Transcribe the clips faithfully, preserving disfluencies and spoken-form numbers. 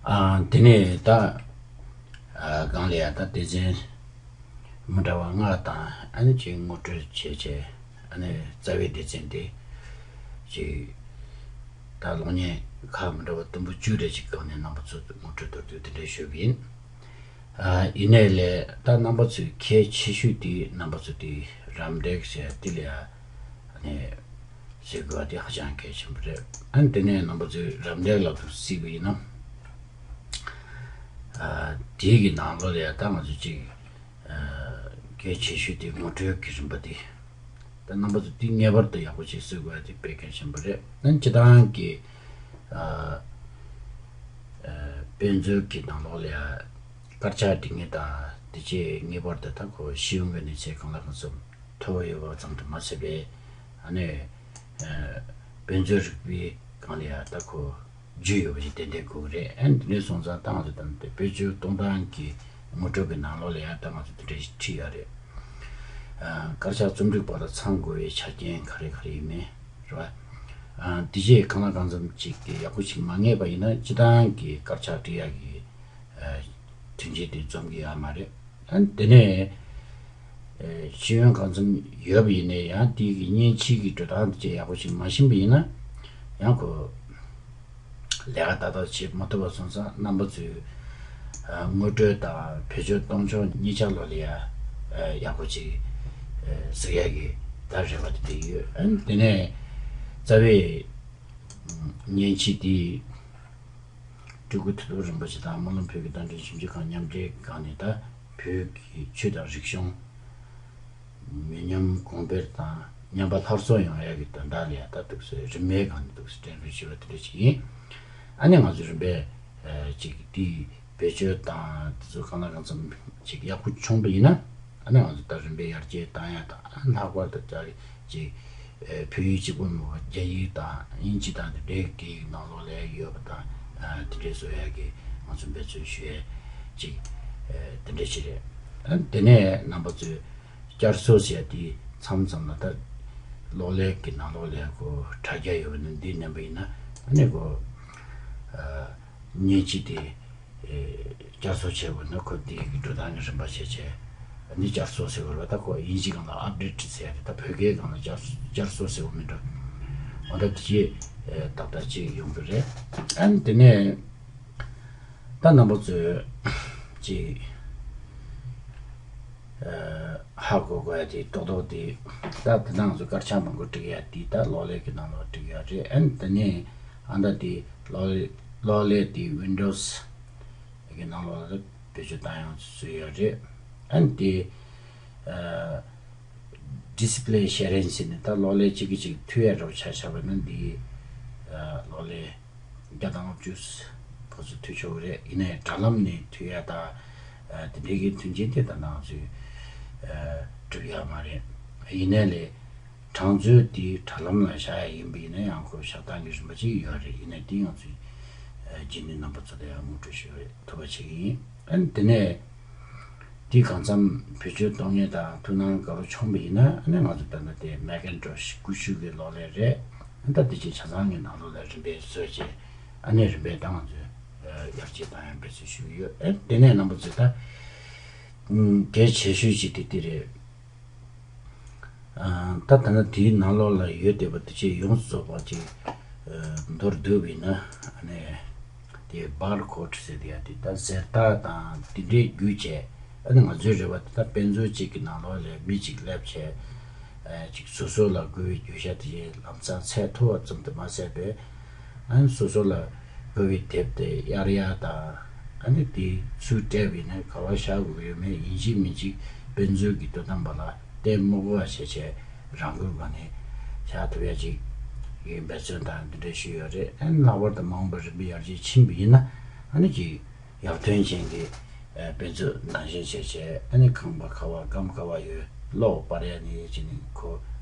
ཨ། དེ་ནས་ད་ཨ་གང་ལ་ཡ་ད་སྡེ་ཚན་མི་འདྲ་བ་ལྔ་དང་ཨ་ནི་ཅིག་ངོ་སྤྲོད་བྱས་བྱས། ཨ་ནི་རྩ་བའི་སྡེ་ཚན་དེ་ཅིག་ད་གློག་བརྙན་ཁག་མི་འདྲ་བ་དུམ་བུ་བཅུ་རེ་ཅིག་སྒང་ནས་རྣམ་པ་ཚོ་ངོ་སྤྲོད་མདོར་བསྡུས་དེ་འདྲ་ཞུས་པ་ཡིན། ཨ། ཡིན་ནའི་ལས་ད་རྣམ་པ་ཚོས་གལ་ཆེ་ཤོས་དེ་རྣམ་པ་ཚོ་དེ་རམ་འདེགས་ཟེར་དེ་ལ་ཡ་ཨ་ནི་ཟེར་དགོས་པ་དེ་ཧ་ཅང་གལ་ཆེན་པོ་རེད། ཨ་ནི་དེ་ནས་རྣམ་པ་ཚོས་རམ་འདེགས་ལབ་དུས་སྲིད་པ་ཡིན་ན། ཨ། དེའི་གི་ནང་ལོགས་ལ་ཡ་ད་ང་ཚོ་གཅིག་ཨ། གལ་ཆེ་ཤོས་དེ་ངོ་སྤྲོད་ཀྱི་རིམ་པ་དེ། ད་རྣམ་པ་ཚོ་དེ་ངེས་པར་དུ་ཡག་པོ་ཞིག་བཟོ་དགོས་ཡ་དེ་དཔེ་གལ་ཆེན་པོ་རེད། ཨ་ནི་སྤྱི་བཏང་གི་ཨ། ཨ། དཔེ་མཛོད་ཀྱི་ནང་ལོགས་ལ་ཡ་དཀར་ཆག་སྒྲིག་མཁན་དང་དེ་བཅས་ངེས་པར་དུ་ད་ཁོ་ཤེས་ཡོན་གྱི་གནས་ཚད་གང་ལ་གང་འཚམ་མཐོ་བོ་ཡོད་པ་ཙམ་དུ་མ་ཟད་པའི་ཨ་ནི་ཨ། དཔེ་མཛོད་རིག་པའི་སྒང་ལ་ཡ་ད་ཁོ་རྒྱུས་ཡོད་པ་ཞིག་ཏན་ཏན་དགོས་ཀྱི་རེད། ཨ་ནི་དེ་འདྲ་སོང་ཙང་ད་ང་ཚོ་ད་ལྟ་བེད་སྤྱོད་གཏོང་སྟངས་ཀྱི་ངོ་སྤྲོད་ཀྱི་ནང་ལོགས་ལ་ཡང་ད་ང་ཚོ་དེ་འདྲ་ཞིག་བྲིས་ཡོད་རེད། ཨ། དཀར་ཆག་རྩོམ་སྒྲིག་པ་དང་ཚང་དགོས་པའི་ཆ་རྐྱེན་ག་རེ་ག་རེ་ཡིན་མིན་རེད་བ། ཨ། དེ་རྗེས་གང་ལ་གང་འཚམ་ཅིག་གི་ཡག་པོ་ཞིག་མ་ངེས་པ་ཡིན་ན་སྤྱི་བཏང་གི་དཀར་ཆག་འབྲི་ཡག་གི་ཨ། མཐུན་རྐྱེན་དེ་འཛོམས་ཀྱི་ཡོད་མ་རེད། ཨ། དེ་ནས་ཨ། ཤེས་ཡོན་གང་འཚམ་ཡོད་པ་ཡིན་ནའི་ཡང་དེའི་གི་མཉེན་ཆས་ཀྱི་འགྲོ་སྟངས་དེ་ཅིག་ཡག་པོ་ཞིག་མ་ཤེས་པ་ཡིན་ན་ཡང་ཁོ་ལས་ཀ་ཏག་ཏག་བྱེད་མ་ཐུབ་པ་སོང་ཙང་རྣམ་པ་ཚོས་ཨ། ངོ་སྤྲོད་དང་བེད་སྤྱོད་གཏོང་ཕྱོགས་གཉིས་ཆ་ལོ་ལ་ཡ་ཨ། ཡག་པོ་ཅིག་ཨ། གཟིགས་ཡག་གི་ད་རེ་བ་དེ་འདྲ་ཡོད། ཨ། དེ་ནས་རྩ་བའི་མཉེན་ཆས་དེ་སྤྲུལ་སྐུ་དོན་གྲུབ་རིན་པོ་ཆེ་དང་སྨོན་ལམ་བོད་ཀྱི་རྟ་མགྲིན་ཞིབ་འཇུག་ཁང་མཉམ་འབྲེལ་སྒང་ནས་ད་བོད་ཀྱི་ཆོས་དང་རིག་གཞུང་མི་ཉམས་གོང་འཕེལ་དང་ཉམས་པ་སླར་གསོ་ཡོང་ཡག་གི་དོན་དག་ལ་ཡ་ད་འདུག་སེ་རིན་མེད་སྒང་ནས་འདུག་སེ་སྤྲན་རུ་ཞུ་བ་དེ་འདྲ་ཞིག་ཡིན། ཨ་ནི་ང་ཚོ་རིམ་པས་ཨ། ཅིག་དེའི་བེད་སྤྱོད་དང་དེ་ཚོ་གང་ལ་གང་འཚམ་ཅིག་ཡག་པོ་བྱུང་པ་ཡིན་ན་ཨ་ནི་ང་ཚོ་ད་རིམ་པས་ཡར་རྒྱས་བཏང་ཡག་དང་ཨ། ལྷག་པར་དུ་ད་ཅིག་ཨ། བོད་ཡིག་གཅིག་པོ་མིན་པ་རྒྱ་ཡིག་དང་དབྱིན་ཇི་དང་དེ་འདྲའི་སྐད་ཡིག་ནང་ལོགས་ལ་ཡོད་པ་དང་ཨ། དེ་འདྲའི་བཟོ་ཡག་གི་ང་ཚོ་འབད་བརྩོན་ཞུ་ཡག་ཅིག་ཨ། དེ་འདྲ་ཞིག་རེད། ཨ། དེ་ནས་རྣམ་པ་ཚོས་བསྐྱར་གསོ་བྱས་དེ་མཚམས་མཚམས་ལ་ད་གློག་ཀླད་ཀྱི་ནང་ལོགས་ལ་ཁོ་དྲ་རྒྱ་ཡོད་པ་ནི་འདི་མནན་པ་ཡིན་ན་ཨ་ནི་ཁོ་ཨ། མཉེན་ཆས་དེ་ཨེ། བསྐྱར་གསོ་བྱེད་དགོས་ན་ཁོ་དེ་གི་འགྲོ་སྟངས་ཀྱི་རིམ་པ་བྱས་བྱས་ནི་བསྐྱར་གསོ་ཟེར་བ་རེད་བ། ད་ཁོ་དབྱིན་ཇི་སྒང་ལ་ཨབ་ཌེ་ཊི་ཟེར་ཡ་རེད། ད་བོད་སྐད་སྒང་ལ་བསྐྱར་བསྐྱར་གསོ་ཟེར་བ་མིན་འགྲོ། འོ་ད་དེ་ཨེ། ཏག་ཏག་ཅིག་ཡོང་གི་རེད། ཨ་ནི་དེ་ནས་ད་རྣམ་པ་ཚོས་ཅིག་ཨ། ཧ་གོ་དགོས་ཡ་དེ་རྡོག་རྡོག་དེ་ད་དེ་ནང་ཚོ་དཀར་ཆག་མང་པོ་བྲིས་ཡ་དེ་ད་གློག་ཀླད་ཀྱི་ནང་ལོགས་བྲིས་ཡ་རེད། ཨ་ནི་དེ་ནས་ཨ་ད་དེ་གློག་གློག་ཀླད་དེ་ཝིན་ཌོ་སི་གི་ནང་ལོགས་ལ་བེད་སྤྱོད་བཏང་ཡོང་ཚུལ་ཡོད་རེད། ཨ་ནི་དེ་ཨ། ཌི་སི་པི་ལེ་ཤེ་རིང་ཟེར་ནས་ད་གློག་ཀླད་གཅིག་གིས་གཅིག་མཐུད་ཡ་འདྲ་བོ་ཆ་བཞག་པ་ན་འདི་ཨ། གློག་ཀླད་བརྒྱ་དང་ལྔ་བཅུ་ཕོ་ཚོ་མཐུད་ཆོག་གི་རེད། ཡིན་ནའི་དྲ་ལམ་ནས་མཐུད་ཡ་ད་ཨ། དེ་འདྲའི་གི་མཐུན་རྐྱེན་དེ་ད་ནང་ཚུད་ཨ། གྲུབ་ཡ་མ་རེད། ཡིན་ནའི་ལས་གྲངས་མཛོད་དེ་དྲ་ལམ་ལ་བཞག་ཡ་ཡིན་པ་ཡིན་ན་ཡང་ཁོ་བཞག་སྟངས་ཀྱི་རིམ་པ་ཅིག་ཡོད་རེད། ཡིན་ནའི་དེ་ང་ཚོས་ཨ། རྗེས་ནས་རྣམ་པ་ཚོ་ལ་ཡང་ངོ་སྤྲོད་ཞུ་བའི་ཐུབ་པ་བྱེད་ཀྱི་ཡིན། ཨ་ནི་དེ་ནས་དེ་གང་འཚམ་བེད་སྤྱོད་གཏོང་མཁན་དང་ཐུགས་སྣང་དགའ་པོ་བྱུང་བ་ཡིན་ན་ཨ་ནི་ང་ཚོ་ད་ལྟ་དེ་མེ་ཀིན་ཊོཤ་ཀུ་ཤུ་གི་གློག་ཀླད་རེད། ཨ་ནི་ད་དེ་ཅིག་ཆ་ཚང་གི་ནང་ལོགས་ལ་རིམ་པས་བཟོས་བྱས་ཨ་ནི་རིམ་པས་ད་ང་ཚོས་ཨ། ཡར་རྒྱས་བཏང་ཡ་འབད་བརྩོན་ཞུ་གི་ཡོད། ཨ་ནི་དེ་ནས་རྣམ་པ་ཚོས་ད་ཨུམ། གལ་ཆེ་ཤོས་ཅིག་དེ་དེ་རེད། ཨ། ད་ད་ནི་དེའི་ནང་ལོགས་ལ་ཡོད་བསྡད་པ་དེ་ཅིག་ཡོངས་སུ་རྫོགས་པ་ཅིག་ཨ། མདོར་བསྡུས་པ་ཡིན་ན་ཨ་ནི་དེ་བར་ཀོཌ་ཟེར་དེ་ཡ་དེ་ད་ཟེར་རྟགས་དང་དེ་འདྲའི་བརྒྱུད་བྱས། ཨ་ནི་ང་ཚོའི་རེ་བ་དེ་ད་དཔེ་མཛོད་ཅིག་གི་ནང་ལོགས་ལ་མི་ཅིག་སླེབས་བྱས་ཨ། ཅིག་སོ་སོ་ལ་དགོས་པའི་རྒྱུ་ཆ་དེ་ལམ་སང་འཚོལ་ཐུབ་པ་ཙམ་དུ་མ་ཟད་པའི། ཨ་ནི་སོ་སོ་ལ་དགོས་པའི་དེབ་དེ་གཡར་ཡ་དང་། ཨ་ནི་དེ་ཚུར་སྤྲད་པ་ཡིན་ན་ག་པར་བཞག་དགོས་ཡོད་མེད་ཡིན་གཅིག་མིན་གཅིག་དཔེ་མཛོད་ཀྱི་དོ་དམ་པ་ལ་བསྟན་མི་དགོས་པ་བྱས་བྱས་རང་འགུལ་སྒང་ནས་བཞག་ཐུབ་ཡ་ཅིག་གི་འབད་བརྩོན་དང་འདི་འདྲ་ཞུས་ཡོད་རེད། ཨ་ནི་ལྷག་པར་དུ་མ་འོངས་པར་རིམ་པས་ཡར་རྒྱས་ཕྱིན་པ་ཡིན་ན་ཨ་ནི་ཅིག་ཡར་ཐོན་ཅན་གྱི་ཨ། དཔེ་མཛོད་ནང་བཞིན་བྱས་བྱས་ཨ་ནི་ཁང་པ་ག་པར་སྒམ་ག་པར་ཡོད་གློག་སྤར་ཡ་ནི་ཅི་ནི་ཁོ་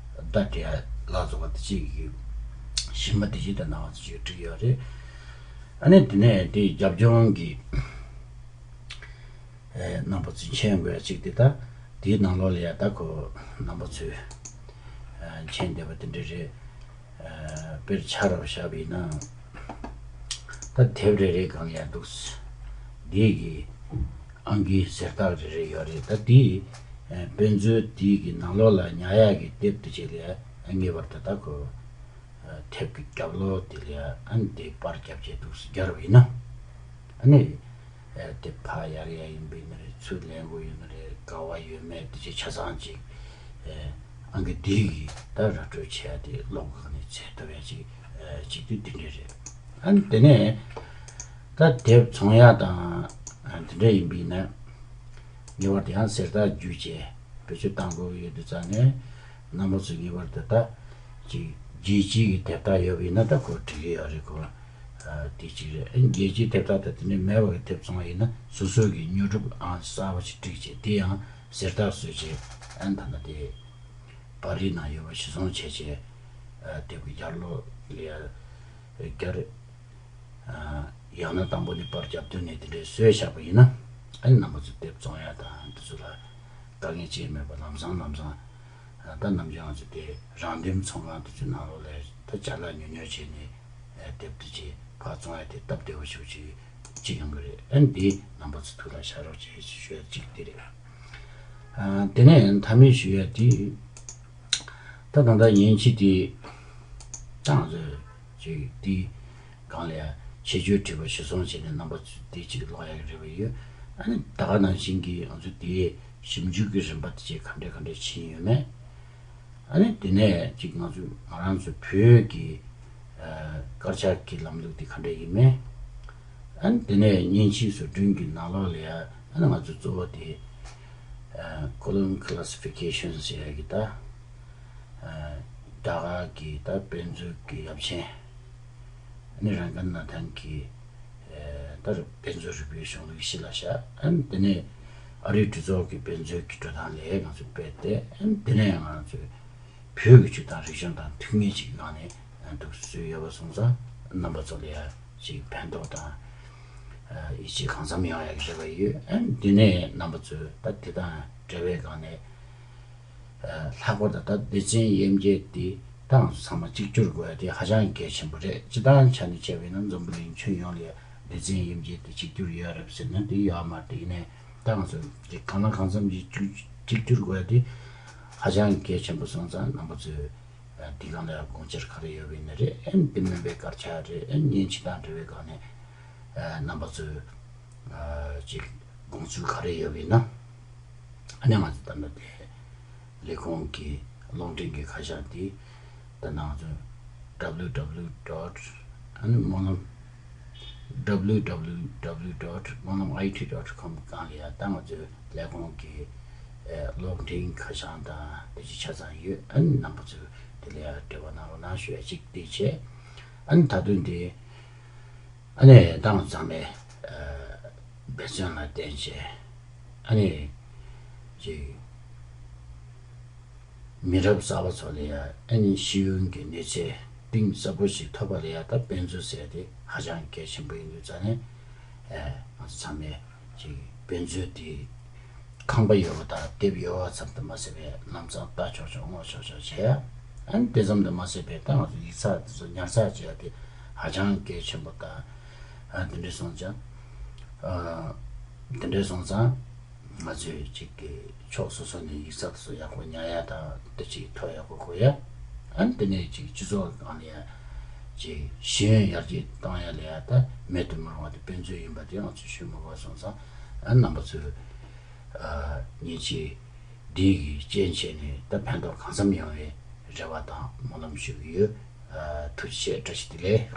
བརྡ་སྤྲད་ཡ་ལ་སོགས་པ་དེ་གཅིག་གི་ཞིབ་མ་དེ་བཞིན་དུ་གནང་བ་ཅིག་བྲིས་ཡོད་རེད། ཨ་ནི་དེ་ནས་དེའི་རྒྱབ་ལྗོངས་ཀྱི་ཨ། རྣམ་པ་ཚོས་མཁྱེན་དགོས་ཡ་གཅིག་དེ་ད་དེའི་ནང་ལོགས་ལ་ཡ་ད་ཁོ་རྣམ་པ་ཚོས་ཨ། མཁྱེན་བསྡད་པ་དེ་འདྲ་རེད། ཨ། དཔེར་ཆ་རུ་བཞག་པ་ཡིན་ན། ད་དེབ་རེ་རེའི་སྒང་ཡ་འདུག་འདི་གི་ཨང་ཀི་གསེར་རྟགས་རེ་རེ་ཡོད་རེད། ད་འདི་དཔེ་མཛོད་འདི་གི་ནང་ལོགས་ལ་ཉར་ཡག་གི་དེབ་དེ་ཅིག་ལ་ངེས་པར་དུ་ད་ཁོ་དེབ་ཀྱི་རྒྱབ་ལོགས་དེ་ལ་ཨ་ནི་དེ་པར་རྒྱབ་བྱས་འདུག་སྦྱར་བ་ཡིན་ན། ཨ་ནི་དེབ་ཕར་གཡར་ཡ་ཡིན་པ་ཡིན་ན་རེད། ཚུར་ལེན་དགོས་ཡོད་ན་རེད། ག་བ་ཡོད་མེད་དེ་ཅིག་ཆ་ཚང་ཅིག་ཨང་ཀི་འདི་གི་ད་ར་སྤྲོད་བྱས་ཏེ་ཀློག་གི་ནས་འཚོལ་ཐུབ་ཡ་ཅིག་ཅིག་དུས་དེ་འདྲ་རེད། ཨ་ནི་དེ་ནས་ད་དེབ་ཚོང་ཡ་དང་དེ་འདྲ་ཡིན་པ་ཡིན་ན་ངེས་པར་དུ་ཡང་གསེར་རྟགས་བརྒྱུད་བྱས་བེད་སྤྱོད་གཏང་དགོས་ཡོད་དུས་ཙང་ནས་རྣམ་པ་ཚོས་ངེས་པར་དུ་ད་ཅིག་རྒྱལ་སྤྱིའི་གི་དེབ་རྟགས་ཡོད་པ་ཡིན་ན་ད་ཁོ་འགྲིག་གི་ཡོད་རེད། ཁོ་དེ་གཅིག་རེད། ཨ་ནི་རྒྱལ་སྤྱིའི་དེབ་རྟགས་ད་དེ་འདྲ་མེད་པ་གི་དེབ་ཚོང་བ་ཡིན་ན་སོ་སོ་གི་ཉོ་སྒྲུབ་ཨང་གསར་པ་ཞིག་བསྒྲིགས་བྱས་དེ་ཡང་གསེར་རྟགས་བཟོས་བྱས་ཨ་ནི་ད་ལྟ་དེ། པར་རིས་ནང་ཡོད་པ་གཞིར་བཟུང་བྱས་བྱས། དེབ་ཀྱི་ཡར་ཀློག་ལ་ཡར་བསྐྱར། ཡང་ན་དང་པོ་ནས་པར་རྒྱབ་དོན་ནས་དེ་འདྲའི་བཟོས་བཞག་པ་ཡིན་ན། ཨ་ནི་རྣམ་པ་ཚོ་དེབ་བཙོང་ཡ་དང་འདི་ཚོ་ལ་དཀའ་ངལ་ཅི་ཡང་མེད་པ་ལམ་སང་ལམ་སང་། ད་ནམ་རྒྱུན་ང་ཚོ་དེ་རང་འདེམས་ཚོང་ཁང་དེ་ཚོའི་ནང་ལོགས་ལ་ད་ཅ་ལག་ཉོ་ཉོ་བྱས་ནས་དེབ་དེ་ཅིག་ཕར་བཙོང་ཡ་དེ་སྟབས་བདེ་བོ་ཞིག་ཅིག་ཅིག་ཡོང་གི་རེད། ཨ་ནི་འདི་རྣམ་པ་ཚོ་ཐུགས་ལ་བཞག་རོགས་བྱེད་ཞེས་ཞུ་ཡ་གཅིག་དེ་རེད། ཨ། དེ་ནས་མཐའ་མའི་ཞུ་ཡ་དེ། ད་ད་ལྟ་མཉེན་ཆས་དེ་ཏང་ཟེར་ཅིག་དེ་སྒང་ལ་ཡ་ཆེད་བརྗོད་བྲིས་པ་གཞིར་བཟུང་བྱས་ནས་རྣམ་པ་ཚོས་དེ་ཅིག་ཀློག་ཡ་གི་རེ་བ་ཡོད། ཨ་ནི་ད་ག་ནང་བཞིན་གྱི་ང་ཚོ་དེའི་ཞིབ་འཇུག་གི་རིམ་པ་དེ་ཅིག་ག་འདྲས་ག་འདྲས་ཕྱིན་ཡོད་མེད། ཨ་ནི་དེ་ནས་ཅིག་ང་ཚོས་ང་རང་ཚོའི་བོད་ཀྱི་ཨ་དཀར་ཆག་གི་ལམ་ལུགས་དེ་ག་འདྲས་ཡིན་མིན། ཨ་ནི་དེ་ནས་མཉེན་ཆས་བཟོ་སྐྲུན་གྱི་ནང་ལོགས་ལ་ཡ་ཨ་ནི་ང་ཚོ་གཙོ་བོ་དེ་ཨ་column classification ཟེར་ཡ་གི་ད་ཨ་རྒྱ་གར་གྱི་ད་དཔེ་མཛོད་ཀྱི་ཡབ་ཆེན། ཨ་ནི་རང་དགའ་གནའ་ཐང་གི་ཨ་ད་དཔེ་མཛོད་རིག་པའི་གཞུང་ལུགས་གཞི་ལ་བཞག་ཨ་ནི་དེ་ནས་ཨ་རིའི་གྲོས་ཚོགས་ཀྱི་དཔེ་མཛོད་ཀྱི་འགྲོ་སྟངས་ལས་ང་ཚོས་སྤེལ་ཏེ། ཨ་ནི་དེ་ནས་ང་ཚོས་བོད་ཀྱི་སྤྱིར་བཏང་རིག་གཞུང་དང་ཐུན་མིན་གྱི་ངང་ནས་འདུག་སེ་ཡོད་པ་སོང་ཙང་རྣམ་པ་ཚོ་ལ་ཡ་ཅིག་ཕན་ཐོགས་དང་ཡིད་ཆེས་གང་འཚམ་ཡོང་ཡག་གི་རེ་བ་ཡོད། ཨ་ནི་དེ་ནས་རྣམ་པ་ཚོས་ད་དེ་དང་འབྲེལ་བའི་སྒང་ནས། ལྷག་པར་དུ་ད་སྡེ་ཚན་དབྱེ་འབྱེད་འདི་ད་ང་ཚོ་ཚང་མ་གཅིག་གྱུར་དགོས་ཡ་དེ་ཧ་ཅང་གལ་ཆེན་པོ་རེད། སྤྱིར་བཏང་ཆ་ནས་བྱས་པ་ཡིན་ན་འཛམ་བུ་གླིང་ཁྱོན་ཡོངས་ལ་སྡེ་ཚན་དབྱེ་འབྱེད་དེ་གཅིག་གྱུར་ཡོད་རེད་ཟེར་ན་དེ་ཡོད་མ་རེད། དེ་ཡིན་ནའི་ད་ང་ཚོ་དེ་གང་ལ་གང་འཚམ་གྱིས་གཅིག་གཅིག་གྱུར་དགོས་ཡ་དེ་ཧ་ཅང་གལ་ཆེན་པོ་སོང་ཙང་རྣམ་པ་ཚོས་དེ་སྒང་ལ་དགོངས་འཆར་ག་རེ་ཡོད་པ་ཡིན་ན་རེད། ཨ་ནི་དེ་མིན་པའི་དཀར་ཆག་རེད། ཨ་ནི་མཉེན་ཆས་དང་འབྲེལ་བའི་སྒང་ནས་རྣམ་པ་ཚོས་ཅིག་དགོངས་ཚུལ་ག་རེ་ཡོད་པ་ཡིན་ན། ཨ་ནི་ང་ཚོ་ད་ལྟ་དེ་ལས་ཁུངས་ཀྱི་གློག་འཕྲིན་གྱི་ཁ་བྱང་དེ་ད་ནང་ཚོ་www dot ཨ་ནི་སྨོན་ལམ་www dot སྨོན་ལམ I T dot com སྒང་ལ་ཡ་ད་ང་ཚོའི་ལས་ཁུངས་ཀྱི་ཨེ་གློག་འཕྲིན་ཁ་བྱང་དང་དེ་ཅིག་ཆ་ཚང་ཡོད། ཨ་ནི་རྣམ་པ་ཚོས་དེ་ལ་ཡ་འབྲེལ་བ་གནང་རོགས་གནང་ཞུ་ཡ་གཅིག་དེ་བྱས། ཨ་ནི་ད་དུང་དེ། ཨ་ནི་ཏང་ཚང་མས་འབད་བརྩོན་ལ་བརྟེན་བྱས་ཨ་ནི་ཅིག་མི་རབས་གསར་པ་ཚོ་ལ་ཡ་ཨ་ནི་ཤེས་ཡོན་གྱི་གནས་ཚད་གཏིང་ཟབ་པོ་ཞིག་ཐོབ་པ་ལ་ཡ་ད་དཔེ་མཛོད་ཟེར་དེ་ཧ་ཅང་གལ་ཆེན་པོ་ཡིན་དུས་ཙང་ནས་ང་ཚོ་ཚང་མས་ཅིག་དཔེ་མཛོད་དེ། ཁང་པ་ཡོད་པ་དང་དེབ་ཡོད་པ་ཙམ་དུ་མ་ཟད་པའི་ལམ་སང་ལྟ་ཆོག་ཆོག་སྔོག་ཆོག་ཆོག་བྱས། ཨ་ནི་དེ་ཙམ་དུ་མ་ཟད་པའི་ད་ང་ཚོ་ཡིག་ཚགས་དེ་ཚོ་ཉར་ཚགས་བྱས་ཏེ་ཧ་ཅང་གལ་ཆེན་པོ་དང་། ཨ་དེ་འདྲ་སོང་ཙང་། ཨ་དེ་འདྲ་སོང་ཙང་ང་ཚོས་ཅིག་གི་ཕྱོགས་སོ་སོ་ནས་ཡིག་ཚགས་དེ་ཚོ་ཡག་པོ་ཉར་ཡ་དང་དེ་ཅིག་ཐོ་ཡག་པོ་གོ་ཡ། ཨ་ནི་དེ་ནས་ཅིག་སྤྱི་ཚོགས་སྒང་ལ་ཡ་ཅིག་ཤེས་ཡོན་ཡར་རྒྱས་གཏོང་ཡ་ལ་ཡ་ད་མེད་དུ་མི་རུང་བ་དེ་དཔེ་མཛོད་ཡིན་པ་དེ་ང་ཚོས་ཤུལ་མ་གོ་སོང་ཙང་། ཨ་རྣམ་པ་ཚོས། ཨ་མཉེན་ཆས་འདི་གི་རྐྱེན་བྱས་ནས་ད་ཕན་ཐོགས་གང་འཚམ་ཡོང་བའི་རེ་བ་དང་སྨོན་ལམ་ཞུ་གི་ཡོད། ཨ་ཐུགས་རྗེ་ཆེ། བཀྲ་ཤིས་བདེ་ལེགས།